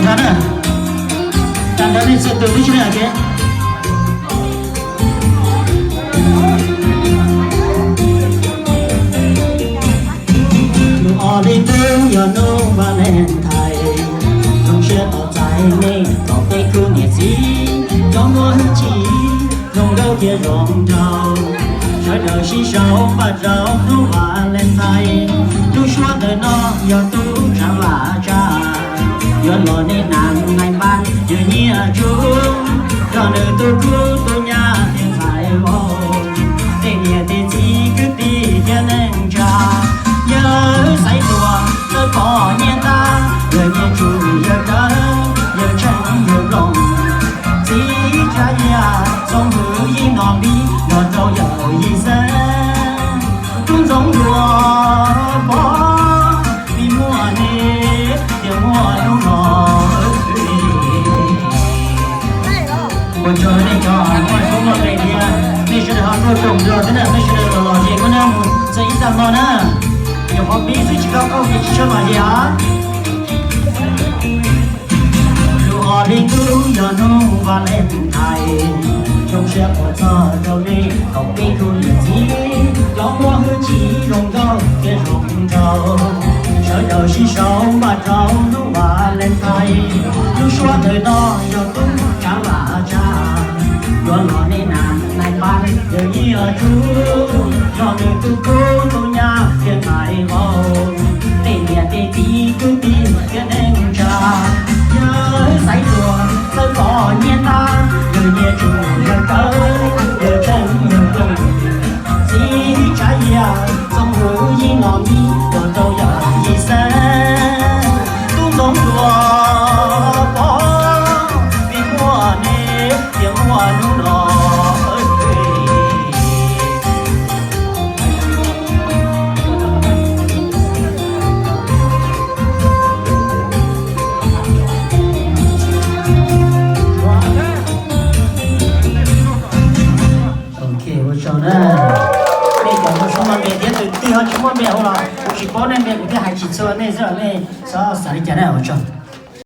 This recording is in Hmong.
Ntag na, tas ntawd nej txhua tus twb tsis ne ke. Hnub ob hli ntawd yog hnub Valentine, zoo siab tos txais nej kom peb khub niam txiv cov muaj hwj chim, zoo nkauj thiab zoo nraug. Sawv daws sib sau npaj rau hnub Valentine, lub suab ntawm no yog tub tsav vam tsa, yuav los nej nam nais npab yawg Nyiaj Tsuj, nrog nws tus khub tus nyab thiab ntxhais vauv, tej niam tej txiv kwv tij thiab neej tsa. Yawg Xaiv Tuam txawj pom nyiaj ntab, yawg Nyiaj Tsuj yawg dawb, yawg Tsheej yawg Nploog, txiv Tsav Yias Txoov Hwm Yij Nom Npib nrog rau yawm Yij Xeeb, tub ntxoov Nruas Pov, vim muaj nej thiaj muaj hnub no. Ua tsaug nej cov muaj suab muaj npe thiab, nej sawv daws ho tuaj koom nrog thiab na, nej sawv daws los los ces kuv nrog mus txog ib tag hmo na. Nyuam qhuav pib xwb tsis tau qaug ces tsis tshua lom zem os. Hnub ob hli ntawd yog hnub Valentine, zoo siab ua tsaug rau nej kom peb khub niam txiv cov muaj hwj chim, zoo nkauj thiab zoo nraug. Sawv daws sib sau npaj rau hnub Valentine, lub suab ntawm no yog tub tsav vam tsa, yuav los nej nam nais npab yawg Nyiaj Tsuj, nrog nws tus khub tus nyab thiab ntxhais vauv, tej niam tej txiv kwv tij thiab neej tsa. Yawg Xaiv Tuam txawj pom nyiaj ntab, yawg Nyiaj Tsuj yawg dawb, yawg Tsheej yawg Nploog, txiv Tsav Yias Txoov Hwm Yij Nom Npib nrog rau yawm Yij Xeeb, tub ntxoov Nruas Pov, vim muaj nej thiaj muaj hnub no. Ok, ua tsaug na. Nej cov muaj suab muaj npe thiab tus twg ho tsis muaj npe hauv los kuv tsis paub nej npe, kuv thiaj hais tsis txhua nej xwb, nej txhob xav li cas na, ua tsaug.